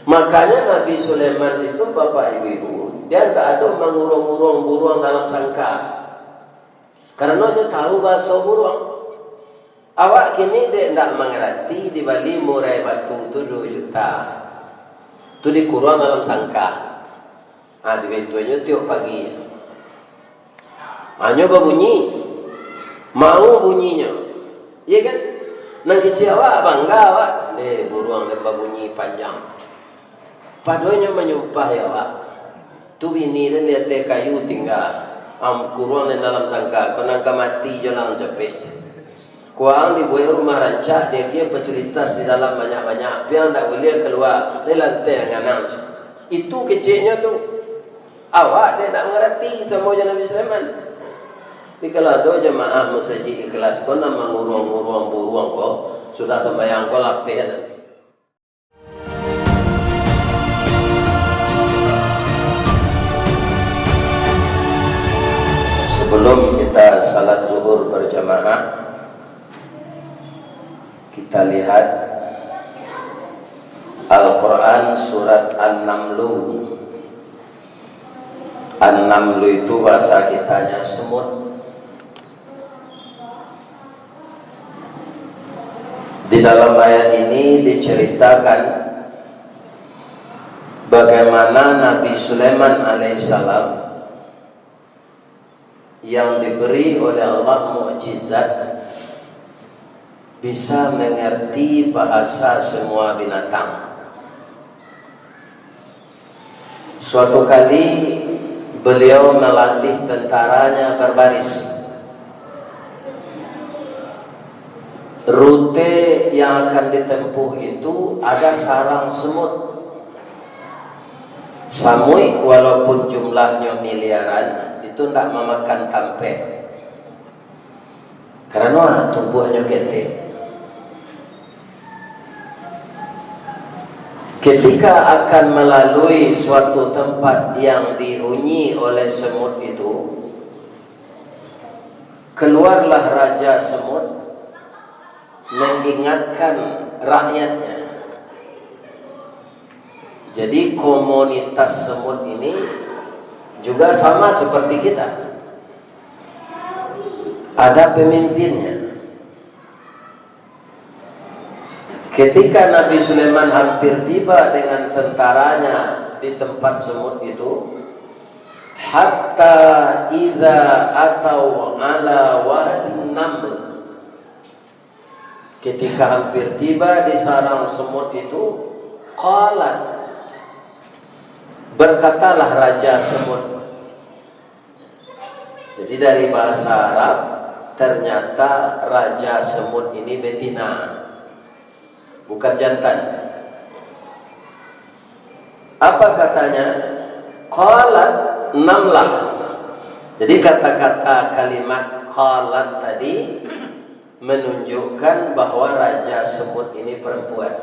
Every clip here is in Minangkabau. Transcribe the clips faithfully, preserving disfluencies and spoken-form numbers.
Makanya Nabi Sulaiman itu, Bapak Ibu-ibu, dia ndak ado manguruang-uruang buruang dalam sangka. Karano nyo tahu bahaso buruang. Awak kini dek ndak mangarati dibali murai batu tu duo juta. Tu dikuruang dalam sangka. Ah, dibituanyo tiok pagi. Hanyo babunyi. Mau bunyinyo. Iya kan? Nan kecek awak, bangga awak. Deh, buruang dek babunyi panjang. Padohal nyo manyumpah, ya awak. Tu bini den di ateh kayu tingga. Am, kuruang den dalam sangka. Ko nan ka mati jo nan capek. Kuang dibuek rumah rancak, diagiah fasilitas di dalam banyak-banyak, piang ndak buliah kalua dari lantai nan ganang. Itu keceknyo tu. Awak dek ndak mangarati samo jo Nabi Sulaiman. Tapi kalau ado jamaah masajik Ikhlas ko nan manguruang-nguruang buruang ko, sudah sambayang ko lapeh. Sebelum kita salat zuhur berjamaah, kita lihat Al-Quran surat An-Namlu. An-Namlu itu bahasa kitanya semut. Di dalam ayat ini diceritakan bagaimana Nabi Sulaiman alaihissalam yang diberi oleh Allah mukjizat bisa mengerti bahasa semua binatang. Suatu kali, beliau melatih tentaranya berbaris. Rute yang akan ditempuh itu ada sarang semut. Samuik, walaupun jumlahnyo miliaran, itu ndak mamakan tampek. Karano tubuahnyo ketek. Ketika akan melalui suatu tempat yang dihuni oleh semut itu, keluarlah Raja Semut mengingatkan rakyatnya. Jadi, komunitas semut ini juga sama seperti kita. Ada pemimpinnya. Ketika Nabi Sulaiman hampir tiba dengan tentaranya di tempat semut itu, hatta idza atau ala wadin naml, ketika hampir tiba di sarang semut itu, qalat, berkatalah Raja Semut. Jadi, dari bahasa Arab, ternyata Raja Semut ini betina, bukan jantan. Apa katanya? Qalat namlah. Jadi, kata-kata kalimat qalat tadi menunjukkan bahwa Raja Semut ini perempuan.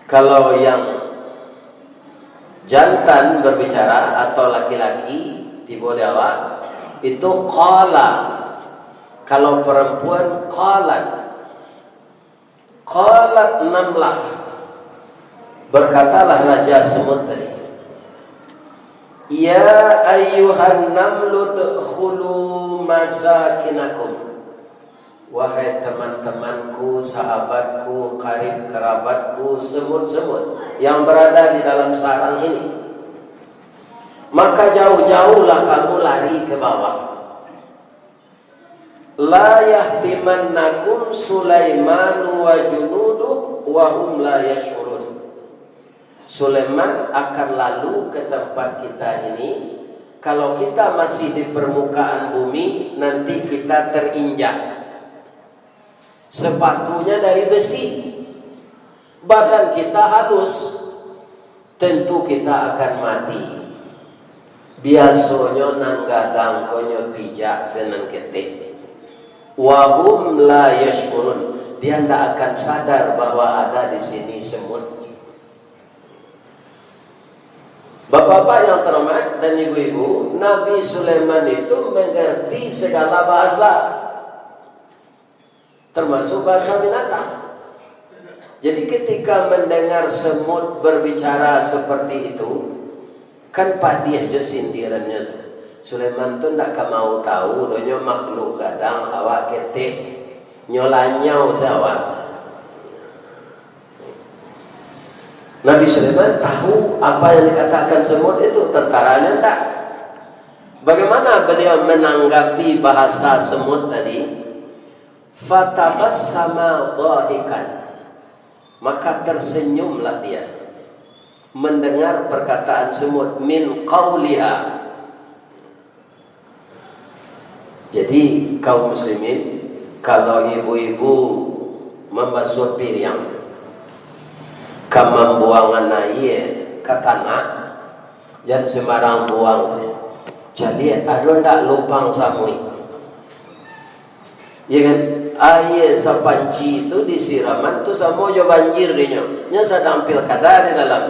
Kalau yang jantan berbicara atau laki-laki tibo di awak, itu qala. Kalau perempuan, qalat. Qalat namlah. Berkatalah Raja Semut tadi, "Ya ayyuhan namlu dkhulu masakinakum." Wahai teman-temanku, sahabatku, karib kerabatku, semut-semut yang berada di dalam sarang ini, maka jauh-jauhlah kamu lari ke bawah. La yahtimannakum Sulaimanu wa junuduh wa hum la yash'urun. Sulaiman akan lalu ke tempat kita ini. Kalau kita masih di permukaan bumi, nanti kita terinjak. Sepatunya dari besi, badan kita halus, tentu kita akan mati. Biasonyo nan gadang ko nyo pijak se nan ketek. Wa hum la yash'urun. Dia ndak akan sadar bahwa ada di sini semut. Bapak-bapak yang terhormat dan ibu-ibu, Nabi Sulaiman itu mengerti segala bahasa, termasuk bahasa binatang. Jadi, ketika mendengar semut berbicara seperti itu, kan padiah jo sindirannyo tu. Sulaiman tu ndak ka mau tahu, donyo makhluk gadang, awak ketek, nyo lanyau se awak. Nabi Sulaiman tahu apa yang dikatakan semut itu, tentaranya ndak. Bagaimana beliau menanggapi bahasa semut tadi? Fatabassama dhahikan. Maka tersenyumlah dia mendengar perkataan semut, min qauliha. Jadi, kaum muslimin, kalau ibu-ibu mambasuah piriang, ka mambuangan aia ka tanah, jan sembarang buang sajo. Caliak, ado ndak lubang samuik? Ya kan? Aia sapanci tu disiraman tu samo jo banjir dinyo. Nyo sadang pilkada di dalam.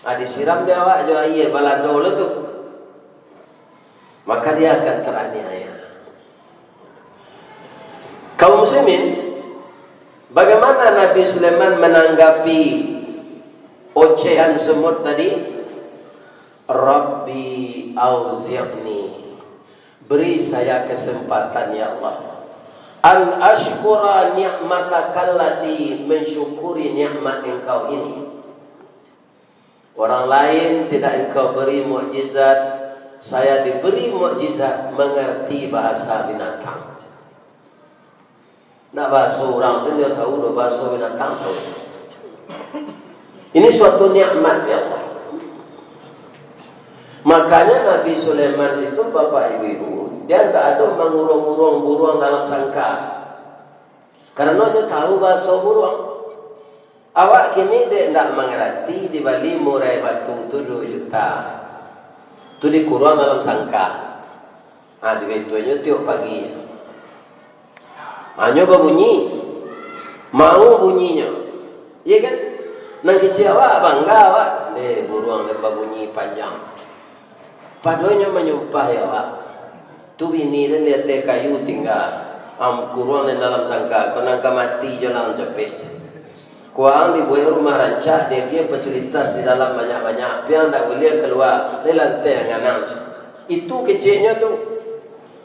Ah, disiram di awak jo aia balado lo tu. Maka dia akan teraniaya. Kaum muslimin, bagaimana Nabi Sulaiman menanggapi ocehan semut tadi? Rabbi auzi'ni, beri saya kesempatan, ya Allah, an asykura ni'matakallati, mensyukuri nikmat Engkau ini. Orang lain tidak Engkau beri mukjizat, saya diberi mukjizat mengerti bahasa binatang. Nak bahaso urang sajo tahu, doh bahaso binatang tahu. Ini suatu nikmat, ya Allah. Makanya Nabi Sulaiman itu, Bapak Ibu-ibu, dia ndak ado manguruang-uruang buruang dalam sangkar. Karena dia tahu bahaso buruang. Awak kini dek ndak mangarati, dibali murai batu tu duo juta. Tu dikuruang dalam sangkar. Ah, dibaitunyo tiok pagi. Hanyo babunyi. Mau bunyinyo. Iya kan? Nan kecek awak, bangga awak. Deh, buruang dek babunyi panjang. Padohal nyo manyumpah, ya, awak. Tu bini den di ateh kayu tingga. Am, kuruang den dalam sangkar. Ko nan ka mati jo nan capek. Kuang dibuek rumah rancak, diagiah fasilitas di dalam banyak-banyak, piang ndak buliah kalua dari lantai nan ganang. Itu keceknyo tu.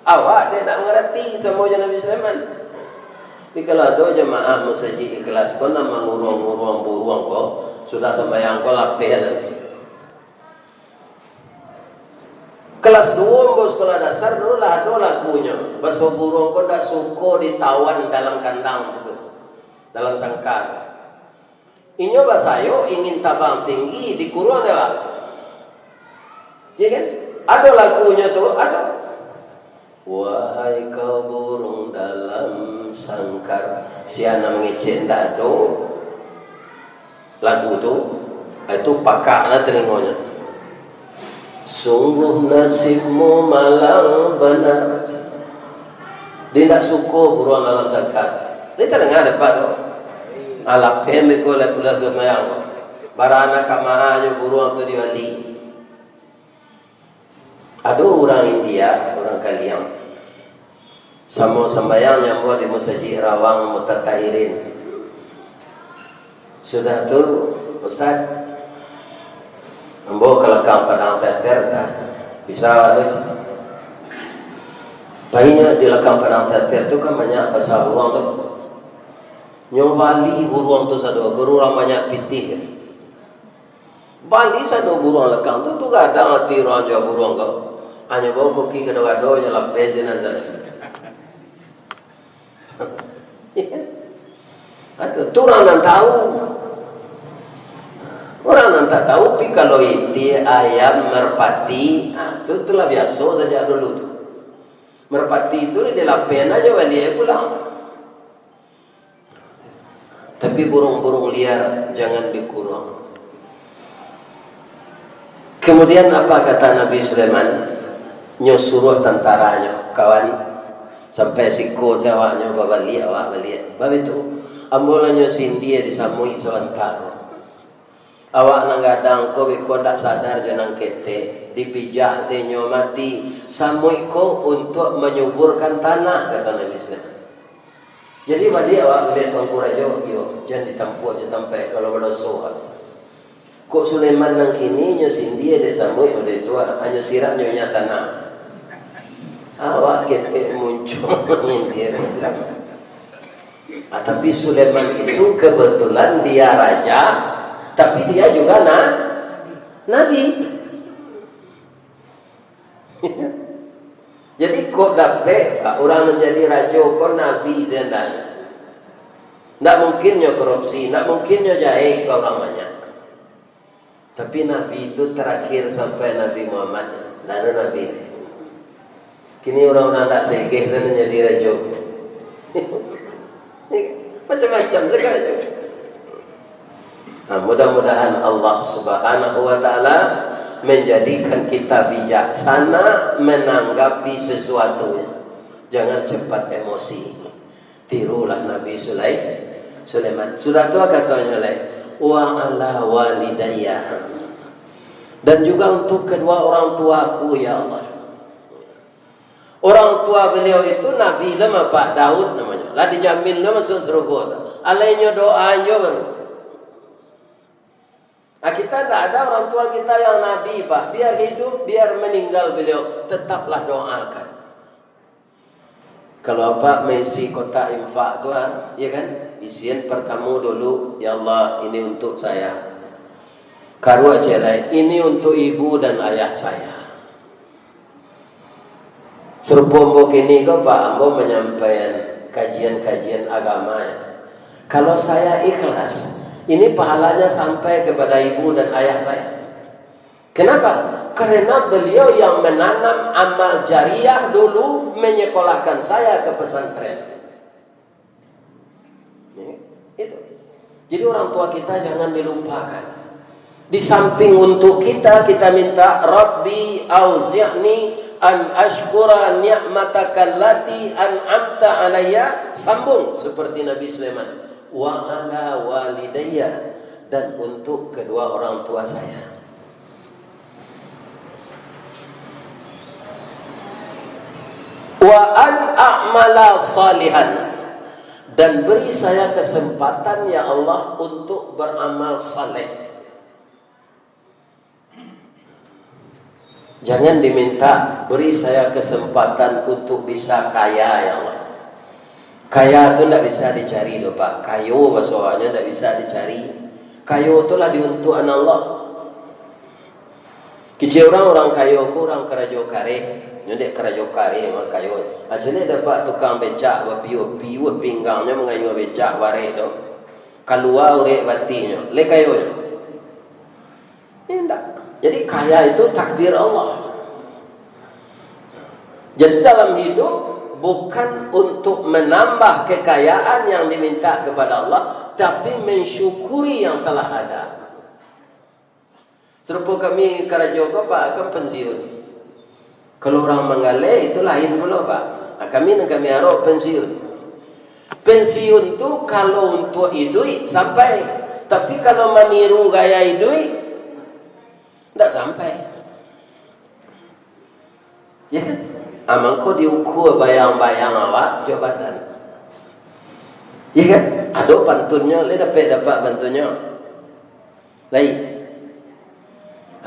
Awak dek ndak mangarati samo jo Nabi Sulaiman. Jadi, kalau ado jamaah Masajik Ikhlas ko nan manguruang-nguruang buruang ko, sudah sambayang ko lapeh lah. Kelas duo ambo sekolah dasar dulu lah ado lagunyo. Baso buruang ko ndak suko ditawan dalam kandang tu, dalam sangkar. Inyo basayok ingin tabang tinggi, dikuruang dek awak. Iya kan? Ado lagunyo tu, ado. Wahai kau burung dalam sangkar, sia nan mangecek ndak ado. Lagu tu, itu pakaklah talingonyo. Sungguh nasibmu malang bana. Dia indak suko buruang dalam sangkar. Dia tadanga dek Pak tu. Alah, pem iko lah pulas sumbayang. Bara nan ka mahanyo buruang tu dibali. Ado urang India, urang Kaliang. Samo sambayang nyo ambo di Masajik Rawang Mutatahhirin. Sudah tu, "Ustaz, ambo ka lakang padang teater tah. Bisa anu, cik?" Painyo di lakang padang teater tu kan banyak basa buruang tu. Nyo bali buruang tu sado, guru urang banyak pitih. Bali sado buruang lakang tu, tu gadang ati urang jua buruang ko. Hanyo bao koki gado-gado, nyo lapeh sinan sajo. Atu, tu urang nan tahu. Urang nan tak tahu, pi kalau itik, ayam, merpati, ha, tu, tu lah biaso sajak dulu tu. Merpati tu dilapehan ajo baliak pulang. Tapi burung-burung liar jangan dikuruang. Kemudian apa kata Nabi Sulaiman? Nyo suruah tantaranyo, "Kawan, sampai siko se awaknyo, babaliak awak baliak." Baitu, ambo lah nyo sindia disamuik sabanta ko. Awak nan gadang ko beko ndak sadar jo nan ketek, dipijak se inyo mati. Samuik ko untuak manyuburkan tanah, kato Nabi Sulaiman. Jadi, baliak awak maliek Tuanku Rajo, iyo, jan ditampuah jo tampaik, kalau badoso awak. Kok Sulaiman nan kini nyo sindia dek samuik model tu, ah, hanyo siram nyo minyak tanah. Awak ketek muncuang nyindia dek siram. Ah, tapi Sulaiman itu kebetulan dia raja, tapi dia juga na-, nabi. Jadi, kok dapek, Pak, urang manjadi rajo ko nabi sabananyo? Ndak mungkin nyo korupsi, ndak mungkin nyo jahek ka urang banyak. Tapi nabi tu terakhir sampai Nabi Muhammad, ndak ado nabi. Kini urang-urang ndak segeh tu nan jadi rajo. Macam-macam sagalo. Nah, mudah-mudahan Allah Subhanahu wa Ta'ala menjadikan kita bijaksana menanggapi sesuatu. Jangan cepat emosi. Tirulah Nabi Sulai-, Sulaiman. Sudah tu katonyo lai, "Wa ala walidayya." Dan juga untuk kedua orang tuaku, ya Allah. Orang tua beliau itu nabi lah, Pak Daud namonyo. Lah dijamin lah masuak sarugo tu. Alainyo doa jo baru. Ah, kita ndak ada orang tua kita yang nabi, Pak. Biar hidup, biar meninggal beliau, tetaplah doakan. Kalau Apak maisi kotak infak tu, ah, ya kan? Isian pertamo dulu, "Ya Allah, ini untuk saya." Karuak ciek lai, "Ini untuk ibu dan ayah saya." Sarupo ambo kini ko, Pak, ambo manyampaian kajian-kajian agama, ya. Kalau saya ikhlas, ini pahalanya sampai kepada ibu dan ayah saya. Kenapa? Karena beliau yang menanam amal jariah dulu, menyekolahkan saya ke pesantren. Ya, itu. Jadi, orang tua kita jangan dilupakan. Di samping untuk kita, kita minta, "Rabbi auzi'ni an asykura ni'mataka allati an'amta alayya," sambung seperti Nabi Sulaiman, "wa ala walidayya," dan untuk kedua orang tua saya. "Wa an a'mala salihan," dan beri saya kesempatan, ya Allah, untuk beramal saleh. Jangan diminta, "Beri saya kesempatan untuk bisa kaya, ya Allah." Kaya tu ndak bisa dicari doh, Pak. Kayo, baso awanyo, ndak bisa dicari. Kayo tu lah diuntuakan Allah. Kecek urang, urang kayo ko urang karajo kareh. Nyo dek karajo kareh mah kayo. Acok dek dapek tukang becak, bapiuah-piuah pinggangnyo mangayuah becak barek tu. Kalua urek batinyo. Lai kayonyo? Indak. Jadi, kaya itu takdir Allah. Jadi, dalam hidup bukan untuk menambah kekayaan yang diminta kepada Allah, tapi mensyukuri yang telah ada. Sarupo kami karajo ko, Pak, kan pensiun. Kalau urang manggaleh, itu lain pulo, Pak. Nah, kami nan kami arok pensiun. Pensiun tu kalau untuak iduik, sampai. Tapi kalau maniru gaya iduik, ndak sampai. Ya kan? Ah, mangko diukua bayang-bayang awak jo badan. Ya kan? Ado pantunnyo, lai dapek-dapek pantunnyo. Lai.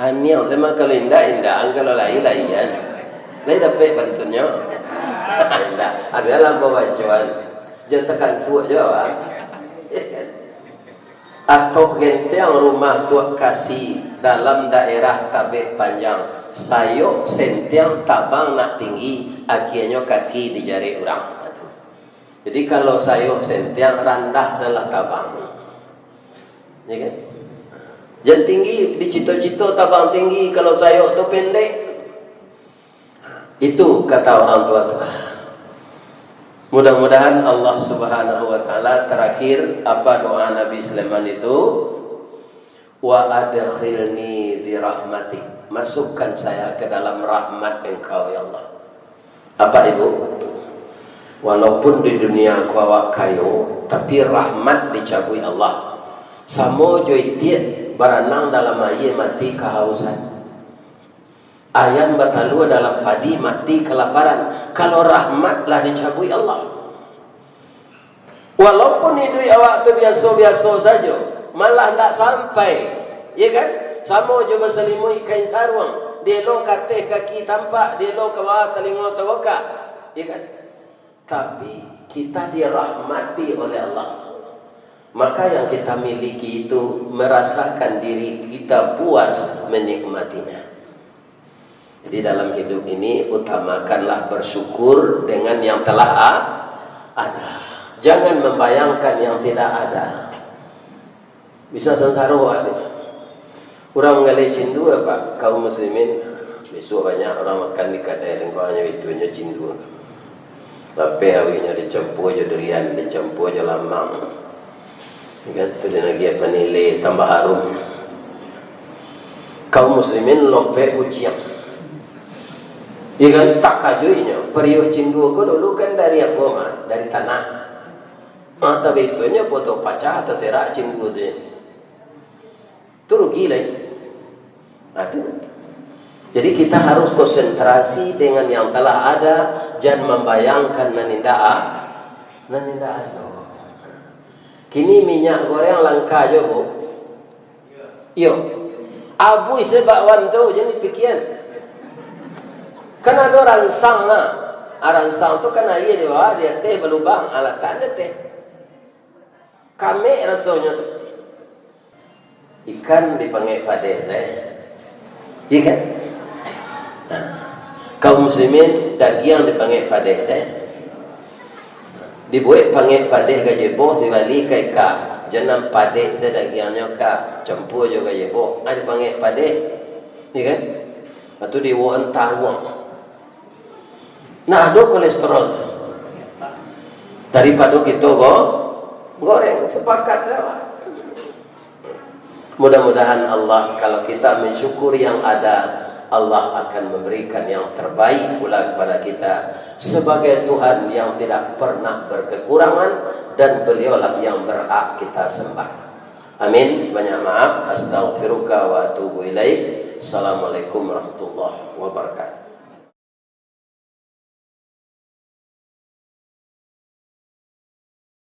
Aniang, sama kalau indak, indak. Kalau lai, lai, kan. Lai dapek pantunnyo. Indak. Ambiaklah babacoan. Jan takantuak jo, ah. Atok gentiang rumah Tuak Kasi dalam daerah Tabek Panjang. Sayok sentiang tabang nak tinggi, akienyo kaki dijarek urang. Jadi, kalau sayok sentiang randah salah tabang. Ya kan? Jan tinggi, dicito-cito tabang tinggi, kalau sayok tu pendek. Itu kata orang tua-tua. Mudah-mudahan Allah Subhanahu wa Ta'ala, terakhir, apa doa Nabi Sulaiman itu? "Wa adkhilni bi rahmatik." Masukkan saya ke dalam rahmat Engkau, ya Allah. Apa, Ibu? Walaupun di dunia ko awak kayo, tapi rahmat dicabuik Allah. Samo jo itiak baranang dalam aia mati kahausan. Ayam batalua dalam padi mati kalaparan. Kalau rahmat lah dicabuik Allah. Walaupun iduik awak tu biaso-biaso sajo, malah ndak sampai, ya kan? Samo jo basalimuik kain saruang, dielo ka ateh kaki tampak, dielo ka bawah talingo tabukak, ya kan? Tapi kita dirahmati oleh Allah. Maka yang kita miliki itu merasakan diri kita puas menikmatinya. Jadi dalam hidup ini utamakanlah bersyukur dengan yang telah a-, ada. Jangan membayangkan yang tidak ada. Bisa sansaro awak ni. Urang manggaleh cindua, Pak, kaum muslimin. Bisuak banyak urang makan di kadai, lengkok hanyo itu nyo cindua. Lapeh awinyo dicampua jo durian, dicampua jo lamang. Kan tu dinagiah panilai tambah harum. Kaum muslimin lopek kuciang. Iya kan, takajuiknyo, periuk cindua ko dulu kan dari apo, Mak? Dari tanah. Mata betonyo poto pacah, taserak cindua tu. Tu rugi lai. Nah, tu. Jadi kita harus konsentrasi dengan yang telah ada, jan mambayangkan nan indak a-, nan indak ado. Kini minyak goreng langka jo, Bu. Iyo. Abuih se bakwan tu, jan dipikian. Kan ado ransang nah. Ah, ransang tu kan aia di bawah, di ateh balubang, ah, latak di ateh. Kamek rasonyo tu. Ikan dipangek padeh, eh. Iya kan? Nah, kaum muslimin, dagiang dipangek padeh, eh. Dibuek pangek padeh gajebo, dibali ka ika. Janam padeh se dagiangnyo ka, campua jo gajebo. Ah, dipangek padeh. Iya kan? Atau diwoan taruang. Nah, ado kolesterol. Daripado kito go-, goreng, sepakat lah. Mudah-mudahan Allah, kalau kita mensyukuri yang ada, Allah akan memberikan yang terbaik pula kepada kita sebagai Tuhan yang tidak pernah berkekurangan dan Beliaulah yang berhak kita sembah. Amin. Banyak maaf. Astaghfiruka wa atubu ilaik. Assalamualaikum warahmatullahi wabarakatuh.